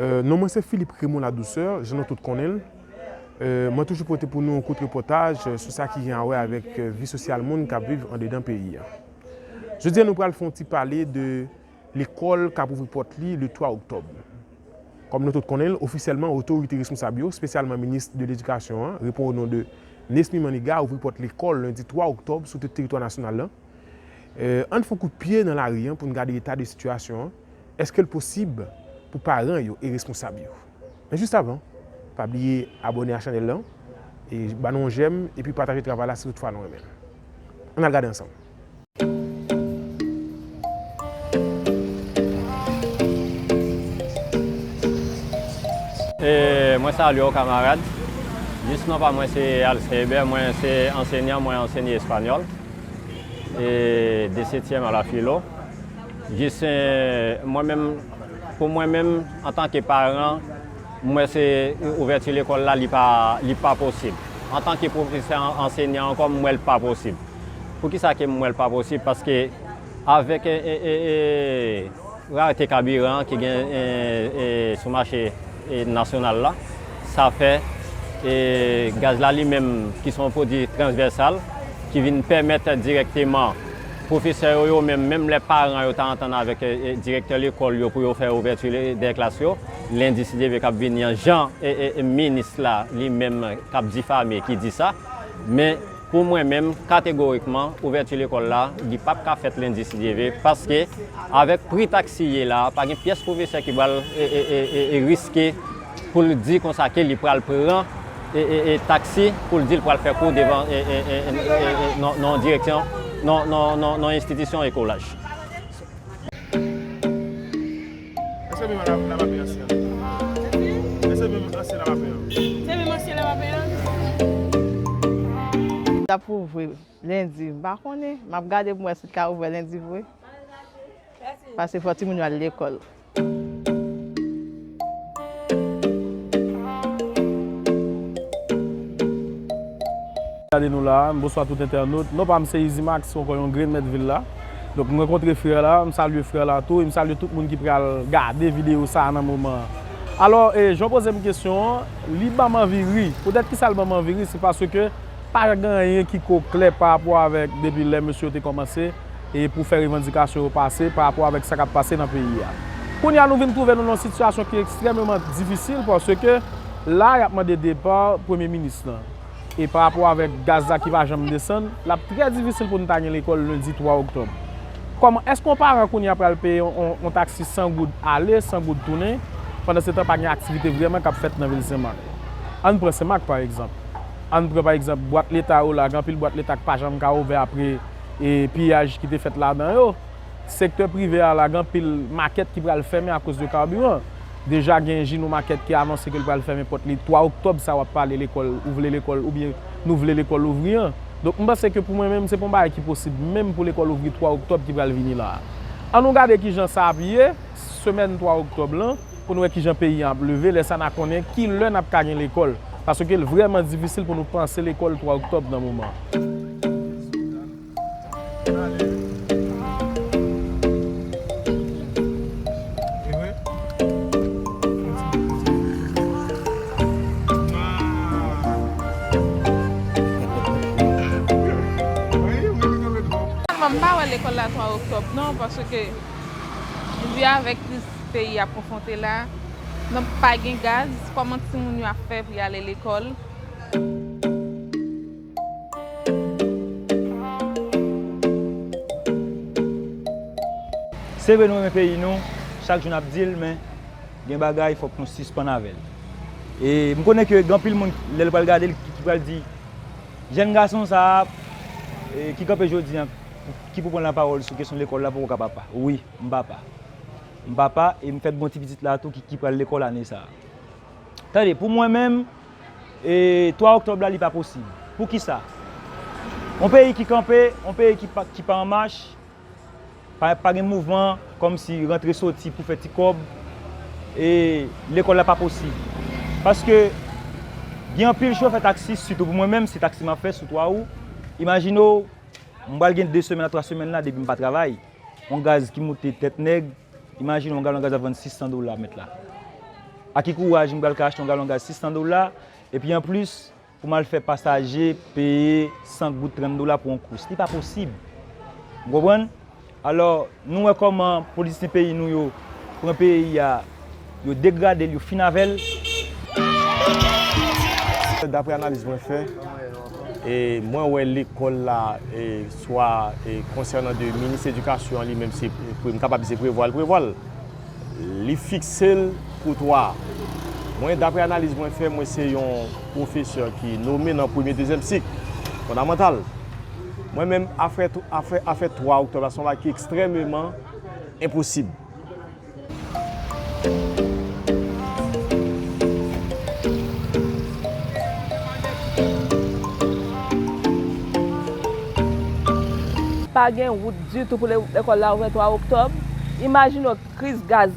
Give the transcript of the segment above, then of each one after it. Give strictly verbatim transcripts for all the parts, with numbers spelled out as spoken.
Euh, non mwen se Philippe Raymond Ladouceur, jan nou tout konnen l. Euh, mwen toujou pote pou nou yon kout repòtaj, euh, sou sa ki gen a wè avèk, euh, vi sosyal moun k ap viv andedan peyi a. Jodi a, nou pral fè yon ti pale de lekòl k ap ouvri pòt li le twa oktòb. Kòm nou tout konnen l, ofisyèlman, otorite responsab yo, espesyalman minis de ledikasyon an, reponn o non de Nesmy Maniga, ouvri pòt lekòl lendi twa oktòb sou tout teritwa nasyonal la. Euh, ann fè yon kout pye nan lari an pou n gade eta de sitiyasyon an. Èske l posib pou paran yo e responsab yo? Men jis avan, pa bliye abòne a chanèl lan, e ba nou yon jèm, epi pataje travay la si toutfwa nou renmen l. Ann al gade ansanm. E, mwen salye w, kamarad. Jis non pa mwen se Alcin Hébert, mwen se ansenyan, mwen ansenye espanyòl. E, de setyèm a la filo. Jis, e, mwen menm, pou mwen menm, antanke paran, mwen se ouvèti lekòl la, li pa, li pa posib. Antanke pwofesè an-, ansenyan ankò, m wè l pa posib. Poukisa ke m wè l pa posib? Paske avèk, e, e, e, e, rarite kabiran ki gen, e, e, sou mache, e, nasyonal la, sa fè, e, gaz la li menm, ki se yon pwodui transvèsal, ki vin pèmèt dirèkteman pwofesè yo, yo menm, menm lè paran yo ta antann avèk, e, e, direktè lekòl yo pou yo fè ouvèti le-, dè klas yo, lendi si Dye vle k ap vini an, jan, e, e, e, minis la li menm k ap difame ki di sa. Men, pou mwen menm, kategorikman, ouvèti lekòl la, li p ap ka fèt lendi si Dye vle, paske avèk pri taksi ye la, pa gen pyès pwofesè ki pral, e, e, e, e, e riske pou l di konsa ke li pral pran, e, e, e, taksi, pou l di l pral fè kou devan, e, e, e, e, e, e, nan, nan direksyon, nan, nan, nan, nan enstitisyon ekolaj. Èske menm la, la pa peye ansyen an? Èske menm ansyen la pa peye an? Se menm ansyen la pa peye an? L ap ouvri lendi, m pa konnen. M ap gade pou m wè si l ka ouvè lendi vre. Paske fò timoun yo al lekòl. Gade nou la, m bonswa tout entènot. Non pa m se Easy Max, ankò yon grenn mèt vil la. Donk, m rankontre frè la, m salye frè la tou, e m salye tout moun ki pral gade videyo sa a nan moman an. Alò, e, jan w poze m kesyon an, li ban m anvi ri. Poutèt ki sa l ban m anvi ri? Se paske pa gen anyen ki ko klè pa rapò avèk depi lè mesye yo te kòmanse e pou fè revandikasyon yo pase pa rapò avèk sa k ap pase nan peyi a. Kounye a, nou vin twouve nou nan yon sitiyasyon ki ekstrèmeman difisil, paske la, y ap mande depa premye minis lan. E pa rapò avèk gaz la ki pa janm desann, l ap trè difisil pou n ta gen lekòl lendi twa oktòb. Kòman, èske yon paran kounye a pral peye yon, yon, yon taksi san goud ale, san goud tounen, pandan se tan pa gen aktivite vrèman k ap fèt nan vil Senmak? Ann pran Senmak, pa egzanp. Ann pran, pa egzanp, bwat leta yo la, gen anpil bwat leta k pa janm ka ouvè apre, e, piyaj ki te fèt ladan yo. Sektè prive a la, gen anpil makèt ki pral fèmen akoz de kabiran. Deja gen Jino Makèt ki anonse ke l pral fèmen pòt li twa oktòb sa, w ap pale lekòl, ouvle lekòl, oubyen nou vle lekòl louvri an. Donk, m panse ke pou mwen menm, se pa yon bagay ki posib menm pou lekòl ouvri twa oktòb ki pral vini la a. Ann nou gade kijan sa ap ye semèn twa oktòb lan, pou n wè kijan peyi an ap leve, lè sa n a konnen ki lè n ap ka gen lekòl. Paske l vrèman difisil pou nou panse lekòl twa oktòb nan moman an. Finalman, m pa wè lekòl la twa oktòb non, paske vi avèk kriz peyi a konfwonte la, donk pa gen gaz, kòman timoun yo ap fè pou y ale lekòl? Se vre nou renmen peyi nou, chak jou n ap di l, men gen bagay fòk nou sispann avè l. E m konnen ke gen anpil moun, lè l pral gade l, ki, ki pral di, jèn gason sa a, e, ki kanpe jodi a, ki pou pran lapawòl sou kesyon lekòl la, poko ka papa. Wi, m papa. M papa, e m fèk gen yon ti pitit la tou ki, ki pral lekòl ane sa a. Tande, pou mwen menm, e, twa oktòb la, li pa posib. Poukisa? Yon peyi ki kanpe, yon peyi ki pa, ki pa an mach, pa, pa gen mouvman, kòmsi rantre soti pou fè ti kòb, e lekòl la pa posib. Paske gen anpil chofè taksi, sitou pou mwen menm, se taksi m ap fè sou twa wou. Imajine w, m pral gen de semèn a twa semèn la depi m pa travay. Yon gaz ki moute tèt nèg, imajine w, yon galon gaz ap vann sis san dola mèt la. A ki kouraj m pral ka achte yon galon gaz sis san dola, epi anplis, pou m al fè pasaje peye san goud, trant dola pou yon kous? Li pa posib. Ou konprann? Alò, nou wè kòman politisyen peyi nou yo pran peyi a, yo degrade l, yo fin avè l. Daprè analiz mwen fè, e mwen wè lekòl la, e swa, e konsènan de minis edikasyon an li menm, se pre-, m kapab di se prevwa l prevwa l. Li fikse l pou twa. Mwen, daprè analiz mwen fè, mwen se yon pwofesè ki nome nan premye, dezyèm sik fondamantal. Mwen menm, afè, afè, afè twa oktòb la, se yon bagay ki ekstrèmeman enposib. Pa gen wout ditou pou le-, lekòl la ouvè twa oktòb. Imajine w, kriz gaz,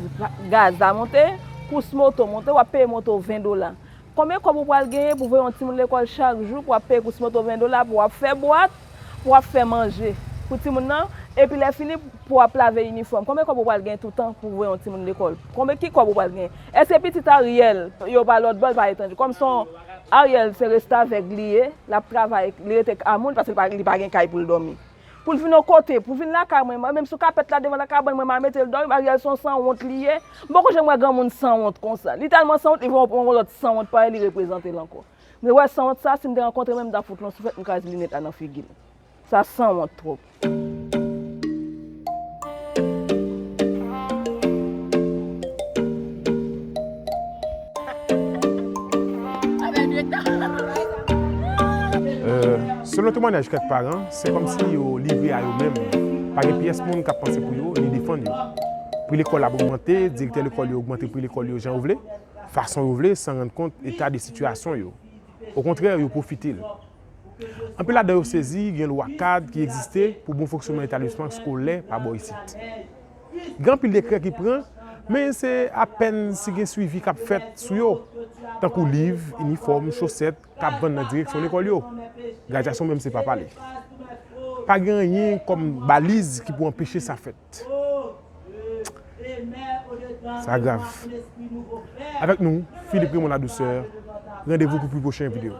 gaz la monte, kous moto monte, w ap peye moto ven dola. Konbyen kòb ou pral genyen pou voye yon timoun lekòl chak jou, pou w ap peye kous moto ven dola, pou w ap fè bwat, pou w ap fè manje pou timoun nan, epi lè fini, pou w ap lave inifòm? Konbyen kòb ou pral genyen toutan pou voye yon timoun lekòl? Konbyen, ki kòb ou pral genyen? Èske pitit Ariel yo pa lòtbò, l pa etranjè? Kòm se yon, Ariel se restavèk li ye, l ap travay, li rete ak moun, paske li pa, li pa gen kay pou l dòmi. Pou l vin yon kote, pou l vin lakay mwen, mwen menm sou kapèt la devan lakay mwen, mwen m al mete l dòmi, Ariel se yon sanwont li ye. M poko janm wè granmoun sanwont konsa. Li tèlman sanwont, li voye yon, yon lòt sanwont parèy li reprezante l ankò. Men wè sanwont sa, si m te rankontre mwen, m t ap fout l yon souflèt, m kraze linèt la nan figi l. Sa sanwont twòp. Euh, selon temwayaj kèk paran, se kòmsi yo livre a yo menm. Pa gen pyès moun k ap panse pou yo, ni defann yo. Pri lekòl ap ogmante, direktè lekòl yo ogmante pri lekòl yo jan yo vle, fason yo vle, san rann kont eta de sitiyasyon yo. Okontrè, yo pwofite l. Anpil ladan yo sezi, gen lwa kad ki egziste pou bon fonksyonman etablisman eskolè pa bò isit. Gen anpil dekrè ki pran, men se apèn si gen swivi k ap fèt sou yo, tankou liv, inifòm, chosèt k ap vann nan direksyon lekòl yo. Gradyasyon menm se pa pale. Pa gen anyen kòm baliz ki pou anpeche sa fèt. Sa grav. Avèk nou, Philippe Raymond Ladouceur. Randevou pou pi pwochen videyo.